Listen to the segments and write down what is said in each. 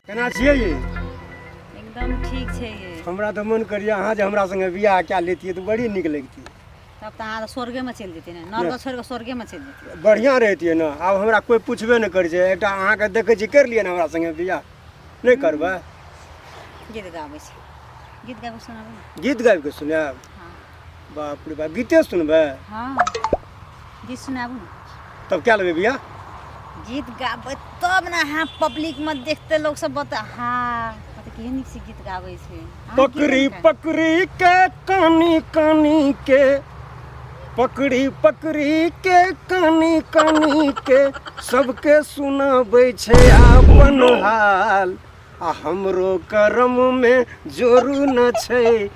केना छियै ये? एकदम ठीक छै ये। हमरा तऽ मन करिए अहाँ जे हमरा संगे बियाह कए लेतियै तऽ बड़ी नीक लगितियै। तब तऽ अहाँ तऽ स्वर्गेमे चलि जैतियै ने, नर्क छोड़ि कऽ स्वर्गेमे चलि जैतियै। बढ़िआँ रहितियै ने। आब हमरा कोइ पुछबे नहि करै छै। एकटा अहाँके देखै छी, करि लिअ ने हमरा संगे बियाह। नहि करबै? गीत गाबै छी, गीत गाबि कऽ सुनाबू ने। गीत गाबि कऽ सुनायब? हँ। बाप रे बाप, गीते सुनबै? हँ, गीत सुनाबू ने। तब कए लेबै बियाह? गीत गाबै तब ने अहाँ पब्लिकमे देखते लोक सब बता, हाँ तऽ केहन नीक से गीत गाबै छै। अहाँ गीत पकड़ी ने गाबै। पकड़ी के कानी कानी के, पकड़ी पकड़ी के कानी कानी के, सबके सुनाबै छै अपन हाल। आ हमरो करम मे जोरू न छै,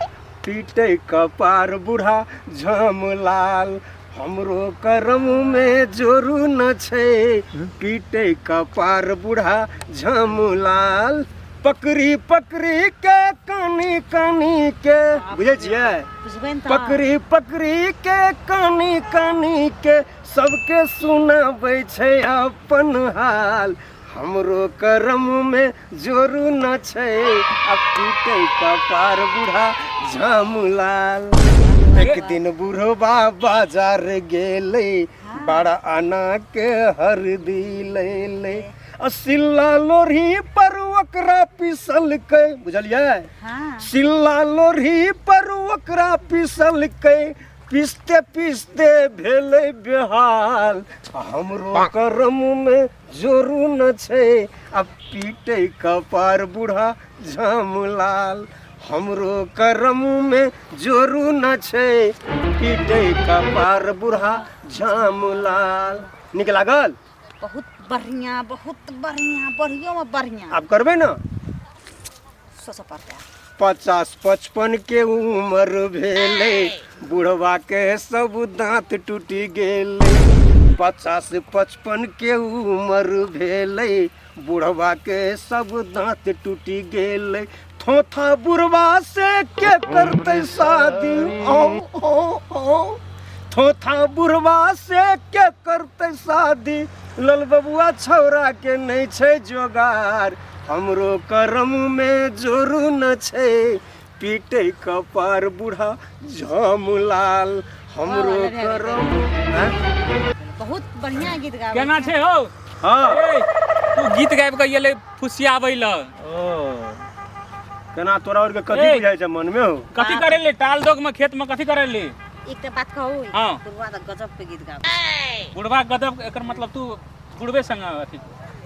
पीटै कपार बूढ़ा झमलाल। हमरो करम मे जोरू न छै, पीटै कपार बूढ़ा झमलाल। पकड़ी पकड़ी के कानी कानी के, बुझै छियै? बुझबै ने तऽ। पकड़ी पकड़ी के कानी कानी के, सबके सुनाबै छै अपन हाल। हमरो करम मे जोरू न छै, आ पीटै कपार बूढ़ा झमलाल। एक दिन बुढ़वा बाजार गेलै, बड़ा आना के हरदी लैलै, आ सिल्ला लोढ़ी पर ओकरा पिसलकै। बुझलियै? हाँ। सिल्ला लोढ़ी पर ओकरा पिसलकै, पिसते पिसते भेलै बेहाल। हमरो करम मे जोरू न छै, आ पीटै कपार बूढ़ा झमलाल। हमरो करम मे जोरू न छै, पीटै कपार बूढ़ा झमलाल। नीक लागल? बहुत बढ़िया, बहुत बढ़िया, बढ़ियो में बढ़िया। आब करबै ने? सोचऽ पड़तै। 50-55 के उम्र भेलै, बुढ़वा के सब दांत टूटि गेलै। 50-55 के उम्र भेलै, बुढ़वा के सब दांत टूटि गेलै। थोथा बुढ़वा से के करतै शादी? ओ ओ ओ थोथा बुढ़वा से के करतै शादी? लल बबुआ छौड़ा के नहि छै जोगार। हमरो करम मे जोरू न छै, पीटै कपार बूढ़ा झमलाल। हमरो वाह, वाह, करम आँय? बहुत बढ़िया गीत गाबै। केना छै हौ? हँ। ए, तू गीत गाबि कऽ एलै फुसियाबै लए। ओ केना तोरा आरके कथी ए। बुझाइ छै मनमे हौ? कथी करै ले टाल दोग में, खेत में कथी करै ले? एकटा बात कहू? हाँ। बुढ़वा तऽ गजब के गीत गाबै। बुढ़वा गजब? एकर मतलब तू बुढ़बे संग अथी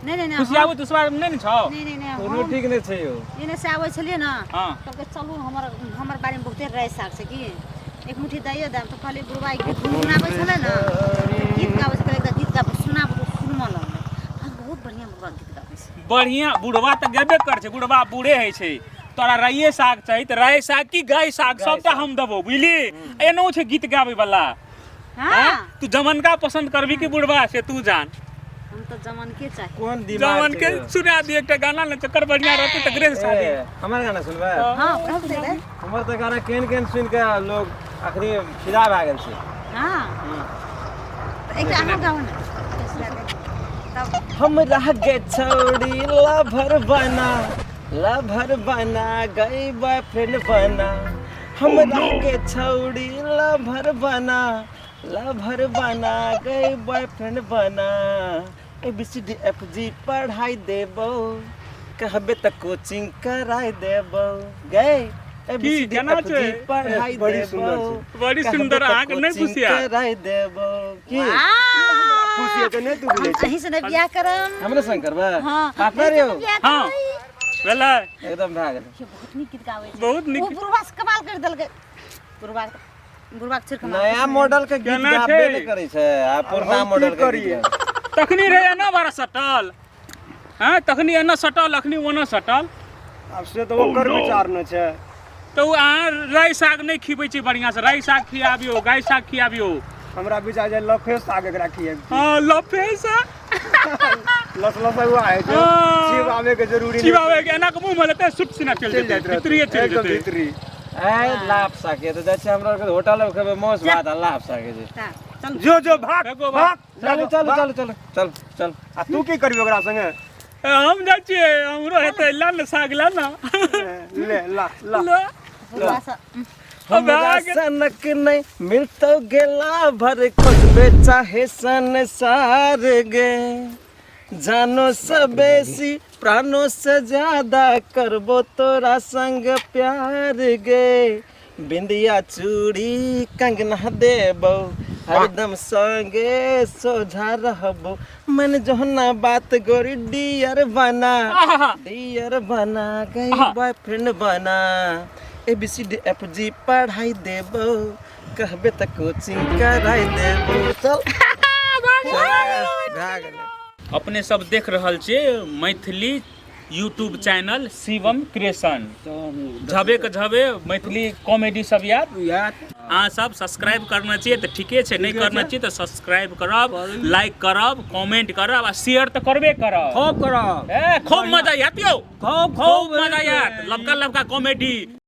नहि नहि नहि, फुसियाबै तुसबा नहि ने छौ? नहि नहि नहि। कोनो हम ठीक नहि छै यौ। एने से आबै छलियै ने, हाँ। कहलकै चलू, हमर हमर बारेमे बहुते राय साग छै कि एक मुट्ठी दैयो देब। तऽ कहलियै बुढ़वा ई गीत गुनगुनाबै छलै ने, गीत गाबै छलै, एकटा गीत गाबै सुनाबू तऽ सुनबऽ लगलै। हम बहुत बढ़िआँ बुढ़वा गीत गाबै छै। बढ़िया बुढ़वा तऽ गेबे कर छै, बुढ़वा बूढ़े होइ छै। तोरा राइए साग चाही तऽ राइ साग की गाय साग सबटा हम देबौ, बुझली? एनो छै गीत गाबै वाला। हाँ। तू जमनका पसंद करबी कि बुढ़वा, से तू जान। हम तऽ जमनके चाही। कोन दिमाग जमन छै के यौ? सुना दी एकटा गाना ने, चक्कर बढ़िया रहतै तकरे से शादी। ए, हमर गाना सुनबै? हाँ, बहुत देबै। हमर तऽ गाना केहन केहन सुनि कऽ लोग अखनी फिदा भए गेल छै। हाँ, तऽ एकटा अहाँ गाउ ने, सुना देब तब। हमरा गे छौड़ी लभर बना, लभर बना गई, बॉयफ्रेंड बना। हमरा के छौड़ी लभर बना, लभर बना गई, बॉयफ्रेंड बना। A B C D F G पढ़ाई देबो, कहबे तऽ कोचिंग कराई देबो गए। ए बी की, सी डी केना एफ छै? जी पढ़ाई बड़ी देबो, सुंदर छै। बड़ी कहबे सुंदर, तऽ अहाँके नहि कोचिंग फुसिया। कराई देबो की। खुशी हेतै नहि, तू बुझै हम छी। अहीं से बियाह करम। हमरे संग करबै? हाँ। पार्टनर यौ। बियाह हाँ। करबै। भेलै। एकदम भए गेलै। ये बहुत नीक गीत गाबै छै। बहुत नीक। ओ बुढ़वा से कमाल कर देलकै। बुढ़वा बुढ़वा के छोड़ि कऽ हमरा नया मॉडल के गीत केना गाबे छै? नहि करै छै आ पुरना हम की मॉडल के गीत करियै? गाबै। तखनी रहे एना बड़ा सटल, हँ, तखनी एना सटल, अखनी ओना सटल। आब से तऽ ओकर विचार ने छै। तऽ ओ अहाँ राइ साग नहि खिबै छी बढ़िआँ से? राइ साग खियाबियौ, गाय साग खियाबियौ। हमरा विचार जे लफे साग एकरा खिएब। हँ, लफे साग। लस लस हुआ है छै। हाँ। चिबावे के जरूरी नहि। चिबाबै के एना के मुँह मे लेतै, सुट सिना चलि चलि जेतै। जाइत रहतै। भीतरिये चलि एकदम जेतै। भीतरी। ए लाभ साके तऽ जाइ छै हमरा आरके होटल मे खेबै मांस भात आ लाभ साके छै। ता, चल। जो जो, भाग। फेको भाग। चलू चलू चलू चलू चल चल। आ तू की करबी ओकरा संगे? हम जाइ छियै, हमरो हेतै, ला ने साग, ला ने। ले ला ला। ला। बुढ़वा सब हमरा सनक नहीं मिलतो गेला भर, खोजबे चाहे संसार गे। जानो से बेसी, प्राणों से ज्यादा करबो तोरा संग प्यार गे। बिंदिया चूड़ी कंगना देबो, हरदम संगे सोझा रहबो। मन जोहना बात गोरी, डियर बना, डियर बना गई, बॉयफ्रेंड बना। A B C D F G पढ़ाई देबो, कहबे त कोचिंग कराई देबो। चल, भए गेलै। अपने सब देख रहल छियै Maithili YouTube channel Shivam creation, झबे के झबे मैथिली कॉमेडी सब याद। अहाँ सब सब्सक्राइब करना छियै तऽ ठीके छै, नहि करना छियै तऽ सब्सक्राइब करब, लाइक करब, कमेंट करब आ शेयर तऽ करबे करब। खूब करब। ए, खूब मजा आयत यौ। खूब। खूब मजा आयत, लबका लबका कॉमेडी।